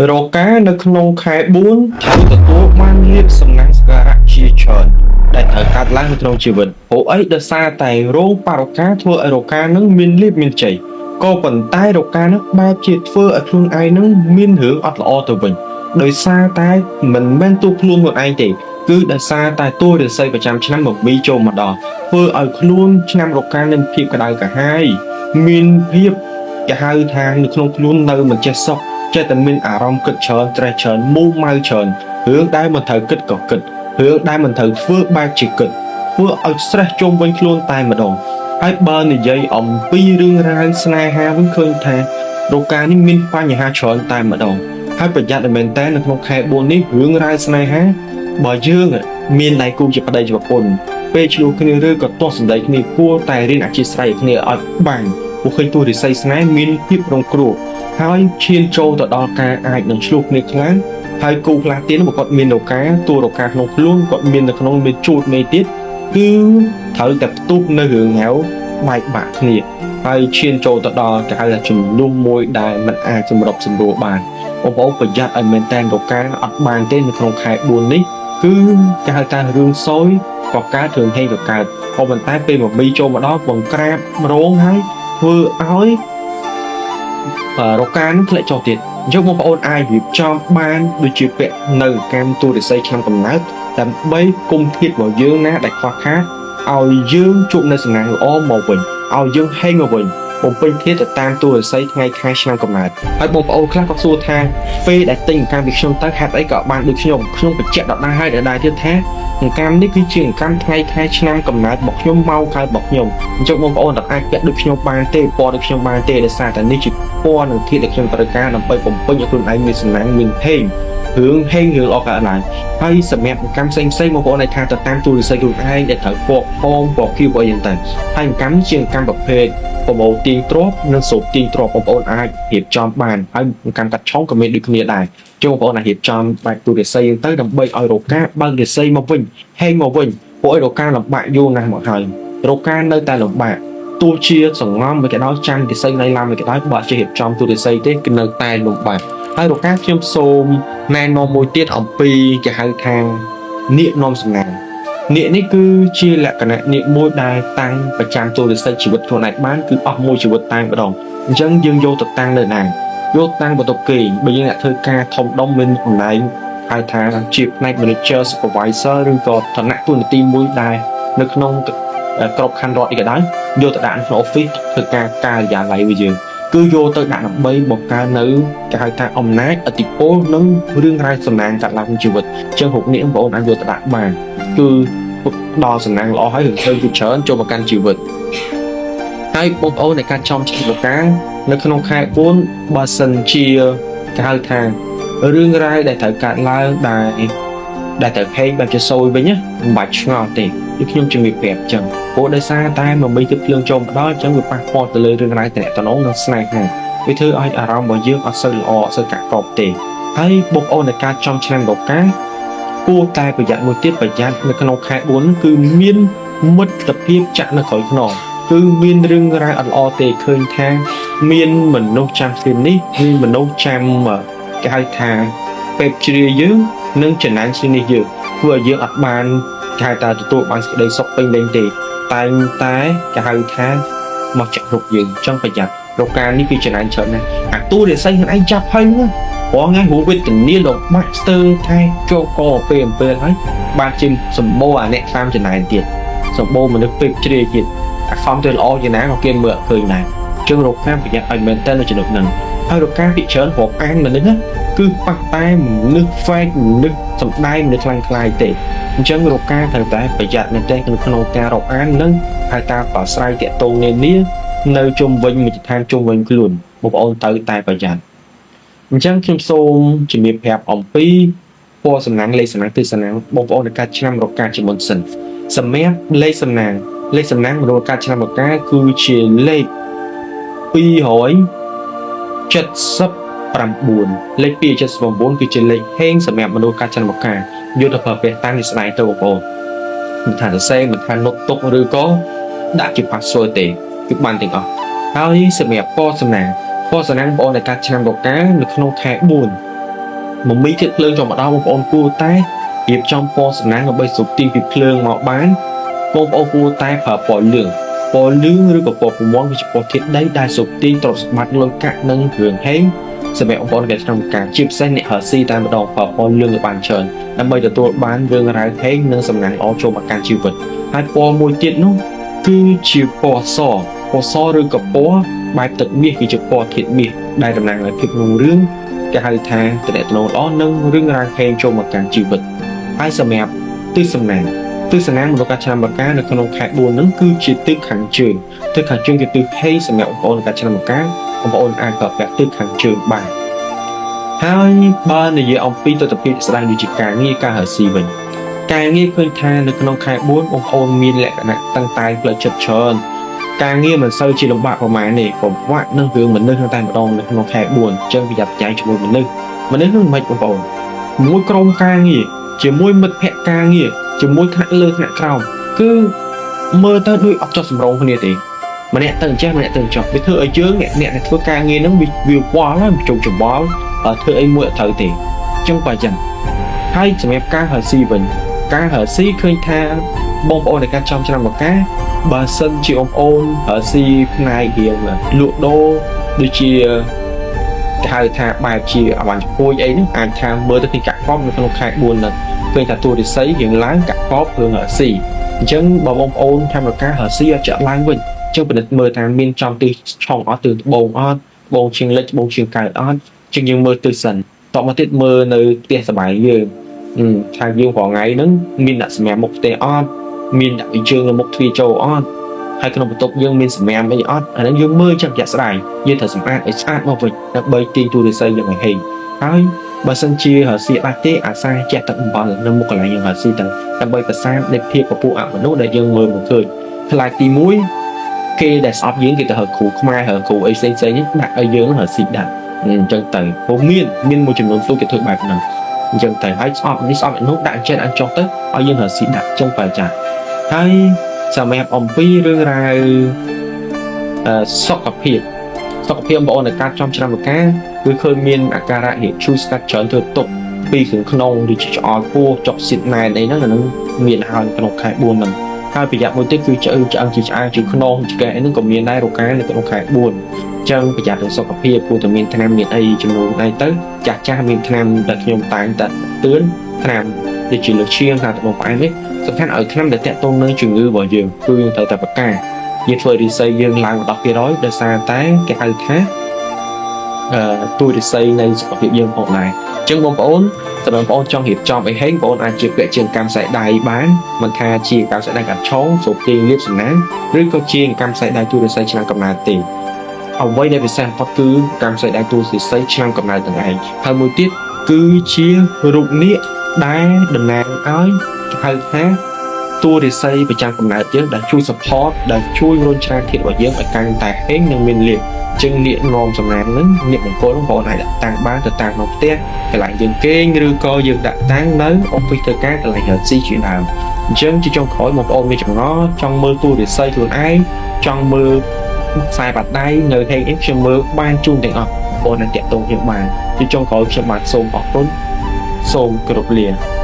រកានៅក្នុងខែ4ត្រូវទទួលបានលាភសំណាងសក្ការៈជាច្រើនដែលត្រូវកើតឡើងនៅក្នុងជីវិតព្រោះអីដោយសារតែរោងបារកាធ្វើឲ្យរកានឹងមានលាភមានជ័យក៏ប៉ុន្តែរកានឹងបែបជាធ្វើឲ្យខ្លួនឯងនឹងមានរឿងអត់ល្អទៅវិញដោយសារតែមិនមែនទូខ្លួនខ្លួនឯងទេគឺដោយសារតែតួរិស័យប្រចាំឆ្នាំមមីចូលមកដល់ធ្វើឲ្យខ្លួនឆ្នាំរកានឹងភាពក្តៅក្រហាយមានភាពគេហៅថានៅក្នុងខ្លួននៅមិនចេះសុខ ចេះតែមានអារម្មណ៍គិតច្រើនត្រេះច្រើនមូម៉ៅច្រើនរឿងដែលមិនត្រូវគិតក៏គិតរឿងដែលមិនត្រូវធ្វើបែបជាគិតធ្វើឲ្យ stress ជុំវិញខ្លួនតែម្ដងហើយបើនិយាយអំពីរឿងរ៉ាវស្នេហាវិញឃើញថារកានេះមានបញ្ហាច្រើនតែម្ដងហើយប្រយ័ត្នតែមែនតើនៅក្នុងខែ4នេះរឿងរ៉ាវស្នេហាបើយើងមានដៃគូជាប្តីជាប្រពន្ធពេលឆ្លោះគ្នាឬក៏ទាស់សម្ដីគ្នាគួរតែរៀនអធ្យាស្រ័យឲ្យគ្នាឲ្យបានព្រោះឃើញទូរិស័យស្នេហ៍មានភាពរងគ្រោះ ហើយឈានចូលទៅដល់ការអាចនឹងឆ្លោះគ្នាខ្លាំងហើយគូខ្លះទៀតបើគាត់មានឱកាសតួឱកាសក្នុងខ្លួនគាត់មាននៅក្នុងមានជួតមេទៀតគឺត្រូវតែផ្ទុះនៅរឿងហៅបែកបាក់គ្នាហើយឈានចូលទៅដល់គេហៅថាចំនួនមួយដែលมันអាចសម្របសម្រួលបានបងប្អូនប្រយ័ត្នឲ្យមែនតែនឱកាសអត់បានទេនៅក្នុងខែ4នេះគឺគេហៅថារឿងសយក៏កើតរឿងហេងក៏កើតក៏ប៉ុន្តែពេលមមីចូលមកដល់បង្ក្រាបរោងហើយធ្វើឲ្យ រកានឹងធ្លាក់ចុះទៀតអញ្ចឹងបងប្អូនអាចរៀបចំបានដូចជាពាក់នៅកម្មទូរិស័យឆ្នាំកំណើតដើម្បីគុំធាតុរបស់យើងណាដែលខ្វះខាតឲ្យយើងជួបនៅសំណាងល្អមកវិញឲ្យយើងហេងមកវិញបំពេញធាតុទៅតាមទូរិស័យថ្ងៃខែឆ្នាំកំណើតហើយបងប្អូនខ្លះក៏សួរថាពេលដែលទិញកម្មពីខ្ញុំទៅហេតុអីក៏បានដូចខ្ញុំខ្ញុំបញ្ជាក់ដដែលហើយដដែលទៀតថាកម្មនេះគឺជាកម្មថ្ងៃខែឆ្នាំកំណើតរបស់ខ្ញុំមកកើតរបស់ខ្ញុំអញ្ចឹងបងប្អូនអាចពាក់ដូចខ្ញុំបានទេពណ៌ដូចខ្ញុំបានទេដោយសារតែនេះជា ពណ៌និងធាតុដែលខ្ញុំត្រូវការដើម្បីបំពេញឲ្យខ្លួនឯងមានសំណាងមានហេងរឿងហេងរឿងល្អកើតឡើងហើយសម្រាប់កម្មផ្សេងផ្សេងបងប្អូនអាចថាទៅតាមទូរស័យខ្លួនឯងដែលត្រូវពណ៌ខមពណ៌ខៀវអីយ៉ាងទៅហើយកម្មជាកម្មប្រភេទប្រមូលទាញទ្របនិងសូបទាញទ្របបងប្អូនអាចរៀបចំបានហើយកម្មកាត់ឆុងក៏មានដូចគ្នាដែរចឹងបងប្អូនអាចរៀបចំបែបទូរស័យទៅដើម្បីឲ្យរកាបើករស័យមកវិញហេងមកវិញព្រោះឲ្យរកាលំបាកយូរណាស់មកហើយរកានៅតែលំបាក ទោះជាសងំមិនក៏ដោយចាំរិស័យណៃឡាំមិនក៏ដោយបើអត់ចេះរៀបចំទូរិស័យទេគឺនៅតែលំបាកហើយរកាខ្ញុំសូមណែនាំមួយទៀតអំពីគេហៅថានាគនាំសំណាងនាគនេះគឺជាលក្ខណៈនាគមួយដែលតាំងប្រចាំទូរិស័យជីវិតខ្លួនឯងបានគឺអស់មួយជីវិតតែម្ដងអញ្ចឹងយើងយកទៅតាំងនៅណាយកតាំងបន្ទប់គេងបើយើងអ្នកធ្វើការធំដុំមានតំណែងហៅថាជាផ្នែក manager supervisor ឬក៏ឋានៈតួនាទីមួយដែលនៅក្នុងក្របខ័ណ្ឌរដ្ឋអីក៏ដោយ យកទៅដាក់នៅក្នុង office ធ្វើការការិយាល័យរបស់យើងគឺយកទៅដាក់ដើម្បីបង្កើននៅគេហៅថាអំណាចឥទ្ធិពលនិងរឿងរ៉ាវសំណាងកាត់ឡើងក្នុងជីវិតអញ្ចឹងរូបនេះបងប្អូនអាចយកទៅដាក់បានគឺផ្ដល់សំណាងល្អហើយរឿងធ្វើជាច្រើនចូលមកកាន់ជីវិតហើយបងប្អូនในការចំជីវការនៅក្នុងខែ4បើសិនជាគេហៅថារឿងរ៉ាវដែលត្រូវកើតឡើងដែលដែលត្រូវហេងបែបជាសូយវិញណាមិនបាច់ឆ្ងល់ទេដូចខ្ញុំជំរាបប្រាប់អញ្ចឹង ព្រោះដោយសារតែមមីទឹកភ្លើងចូលមកដល់អញ្ចឹងវាប៉ះពាល់ទៅលើរឿងរ៉ាវតំណងនិងស្នេហាវាធ្វើឲ្យអារម្មណ៍របស់យើងអត់សូវល្អអត់សូវកាក់កបទេហើយបងប្អូនในការចំឆ្នាំរកាគួរតែប្រយ័ត្នមួយទៀតប្រយ័ត្ននៅក្នុងខែ4គឺមានមិត្តភាពចាក់នៅក្រោយខ្នងគឺមានរឿងរ៉ាវអត់ល្អទេឃើញថាមានមនុស្សចាំស្ទីមនេះមានមនុស្សចាំគេហៅថាពេបជ្រាយើងនិងចំណែនស្ទីមនេះយើងធ្វើឲ្យយើងអត់បានគេហៅថាទទួលបានសេចក្តីសុខពេញលេញទេ តែងតែគេហៅថាមកចាក់រុកយើងចង់ប្រយ័ត្នរកានេះគឺចំណែនច្រើនណាស់អាទូរិស័យខ្លួនឯងចាប់ហើយហ្នឹងព្រោះថ្ងៃរੂវេទនាលំបាកស្ទើរថែចូលកពេលអំពេលហើយបានជាសម្បូរអាអ្នកតាមចំណែនទៀតសម្បូរមនុស្សពេកជ្រាយទៀតអាខំទៅល្អជាងណាក៏គេមើលអត់ឃើញដែរចឹងរកាប្រយ័ត្នឲ្យមែនតើនៅចំណុចហ្នឹងហើយរកាពិច្រើនរាប់អានមនុស្សណាគឺប៉ះតែមនុស្ស fake មនុស្សសំដែងមនុស្សខ្លាំងខ្លាយទេ អញ្ចឹងរកាត្រូវតែប្រយ័ត្នមែនទែនក្នុងការរាប់អាននិងហៅថាប្រស្រ័យតាក់ទងនានានៅជុំវិញមជ្ឈដ្ឋានជុំវិញខ្លួនបងប្អូនត្រូវតែប្រយ័ត្នអញ្ចឹងខ្ញុំសូមជំរាបប្រាប់អំពីពណ៌សំណាងលេខសំណាងទិសសំណាងបងប្អូនในការឆ្នាំរកាជាមុនសិនសម្រាប់លេខសំណាងលេខសំណាងរកាឆ្នាំរកាគឺជាលេខ279លេខ279គឺជាលេខហេងសម្រាប់មនុស្សកាឆ្នាំរកាយកទៅប្រើប្រាស់តាមជាស្ដែងទៅបងប្អូនមិនថាសរសេរមិនថានុតទុកឬក៏ដាក់ជា password ទេគឺបានទាំងអស់ហើយសម្រាប់ពណ៌សំណាងពណ៌សំណាងបងប្អូនในការឆ្នាំរកានៅក្នុងខែ4 មមីធាតុភ្លើងចូលមកដល់បងប្អូនគួរតែរៀបចំពណ៌សំណាងដើម្បីសុបទីពីភ្លើងមកបានបងប្អូនគួរតែប្រើពណ៌លឿងពណ៌លឿងឬក៏ពណ៌ប្រមាន់គឺជាពណ៌ធាតុដីដែលសុបទីទ្រព្យសម្បត្តិលុយកាក់និងរឿងហេងសម្រាប់បងប្អូនគេក្នុងការជាពិសេសអ្នករកស៊ីតែម្ដងប្រើពណ៌លឿងឲ្យបានច្រើនដើម្បីទទួលបានរឿងរ៉ាវហេងនិងសំណាងល្អចូលមកកាន់ជីវិតហើយពណ៌មួយទៀតនោះគឺជាពណ៌សពណ៌សឬក៏ពណ៌បែបទឹកមាសគឺជាពណ៌ធាតុមាសដែលតំណាងឲ្យភាពរុងរឿងគេហៅថាតំណែងល្អនិងរឿងរ៉ាវហេងចូលមកកាន់ជីវិតហើយសម្រាប់ទិសសំណាងទិសសំណាងមនុស្សកាឆ្នាំបកានៅក្នុងខែ4ហ្នឹងគឺជាទិសខាងជើងទិសខាងជើងជាទិសហេងសម្រាប់បងប្អូនកាឆ្នាំបកាបងប្អូនអាចប្រើប្រាស់ទិសខាងជើងបានហើយបើនិយាយអំពីទស្សនវិជ្ជាស្ដែងដូចជាការងារការរកស៊ីវិញការងារឃើញថានៅក្នុងខែ4បងប្អូនមានលក្ខណៈតឹងតែងផ្លូវចិត្តច្រើនការងារមិនសូវជាលំបាកប្រហែលទេពិបាកនឹងរឿងមនុស្សតែម្ដងនៅក្នុងខែ4អញ្ចឹងប្រយ័ត្នប្រយែងជាមួយមនុស្សមនុស្សនឹងមិនបងប្អូនមួយក្រុមការងារជាមួយមិត្តភក្តិការងារជាមួយថ្នាក់លើថ្នាក់ក្រោមគឺមើលទៅដូចអត់ចុះសម្រងគ្នាទេម្នាក់ទៅអញ្ចេះម្នាក់ទៅអញ្ចោះវាធ្វើឲ្យយើងអ្នកអ្នកដែលធ្វើការងារហ្នឹងវាវាវល់ហើយបញ្ចុកច្បល់ធ្វើអីមួយអត់ត្រូវទេអញ្ចឹងបើអញ្ចឹងហើយសម្រាប់ការរកស៊ីវិញការរកស៊ីឃើញថាបងប្អូនในការចំឆ្នាំមកការបើសិនជាបងប្អូនរកស៊ីផ្នែករៀងលក់ដូរដូចជាគេហៅថាបែបជាអវ៉ាន់ចំពោយអីហ្នឹងអាចថាមើលទៅឃើញកាក់កបនៅក្នុងខែ4ហ្នឹងឃើញថាតួរិស័យរៀងឡើងកាក់កបរឿងរកស៊ីអញ្ចឹងបើបងប្អូនធ្វើការរកស៊ីអត់ចាក់ឡើងវិញអញ្ចឹងពិនិត្យមើលថាមានចំទិសឆុងអត់ទិសត្បូងអត់ត្បូងឈៀងលិចត្បូងឈៀងកើតអត់អញ្ចឹងយើងមើលទិសសិនតមកទៀតមើលនៅផ្ទះសបាយយើងថាយើងរាល់ថ្ងៃហ្នឹងមានដាក់សម្រាប់មុខផ្ទះអត់មានដាក់ជើងនៅមុខទ្វារចូលអត់ហើយក្នុងបន្ទប់យើងមានសម្រាមអីអត់អាហ្នឹងយើងមើលចឹងជាក់ស្ដែងយើងត្រូវសម្អាតឲ្យស្អាតមកវិញដើម្បីទាញទូរិស័យយ៉ាងឲ្យហេងហើយបើសិនជារសៀដាច់ទេអាសាជះទឹកអំបិលនៅមុខកន្លែងយើងរសៀទៅដើម្បីប្រសាទនៃភាពពពួកអមនុស្សដែលយើងមើលមិនឃើញខ្លាចទី1គេដែលស្អប់យើងគេទៅហៅគ្រូខ្មែរហៅគ្រូអីផ្សេងផ្សេងដាក់ឲ្យយើងរសៀដាច់អញ្ចឹងទៅព្រោះមានមានមួយចំនួនទូគេធ្វើបែបហ្នឹងអញ្ចឹងទៅហើយស្អប់នេះស្អប់នោះដាក់ចិត្តអញចុះទៅឲ្យយើងរសៀដាក់អញ្ចឹងបើចាហើយសម្រាប់អំពីរឿងរ៉ាវអឺសុខភាពសុខភាពបងប្អូនในការចំឆ្នាំការគឺឃើញមានអាការៈរាគឈឺស្កាត់ច្រើនធ្វើទុកពីខាងក្នុងដូចជាឆ្អល់ពោះចុកស៊ីតណែនអីហ្នឹងអាហ្នឹងមានហើយក្នុងខែ4ហ្នឹងហើយប្រយ័ត្នមួយទៀតគឺឆ្អឹងឆ្អឹងជាឆ្អើជាខ្នងឆ្កែអីហ្នឹងក៏មានដែររកានៅក្នុងខែ4អញ្ចឹងប្រយ័ត្ននឹងសុខភាពគួរតែមានថ្នាំមានអីចំនួនអីទៅចាស់ចាស់មានថ្នាំដែលខ្ញុំតែងតែទឿនថ្នាំដូចជាលើឈាមថ្នាំត្បូងផ្អែមនេះសំខាន់ឲ្យថ្នាំដែលតាក់ទងនឹងជំងឺរបស់យើងគឺយើងត្រូវតែប្រកាសយើងធ្វើរិស័យយើងឡើងមកដល់200ដោយសារតែគេហៅថាអឺទួរិស័យនៃសុខភាពយើងផងដែរអញ្ចឹងបងប្អូនសម្រាប់បងប្អូនចង់រៀបចំអីហេងបងប្អូនអាចជាពាក់ជាងកម្មខ្សែដៃបានមិនថាជាកម្មខ្សែដៃកាត់ឆុងសូបទាញលៀបសំណាងឬក៏ជាកម្មខ្សែដៃទួរិស័យឆ្នាំកំណើតទេអ្វីដែលពិសេសបំផុតគឺកម្មខ្សែដៃទួរិស័យឆ្នាំកំណើតទាំងឯងហើយមួយទៀតគឺជារូបនាគដែលតំណាងឲ្យគេហៅថាតួរិស័យប្រចាំកំណើតយើងដែលជួយ support ដែលជួយរុញច្រានធាតុរបស់យើងឲ្យកាន់តែហេងនិងមានលាភជាងនាគនាំសំណាងនឹងនាគមង្គលបងប្អូនអាចដាក់តាំងបានទៅតាមក្នុងផ្ទះកន្លែងយើងគេងឬក៏យើងដាក់តាំងនៅ office ធ្វើការកន្លែងរកស៊ីជាដើមអញ្ចឹងជាចុងក្រោយបងប្អូនមានចម្ងល់ចង់មើលតួរិស័យខ្លួនឯងចង់មើលខ្សែបាត់ដៃនៅហេងអីខ្ញុំមើលបានជូនទាំងអស់បងប្អូនអាចតាក់ទងខ្ញុំបានជាចុងក្រោយខ្ញុំបាទសូមអរគុណសូមគោរពលា។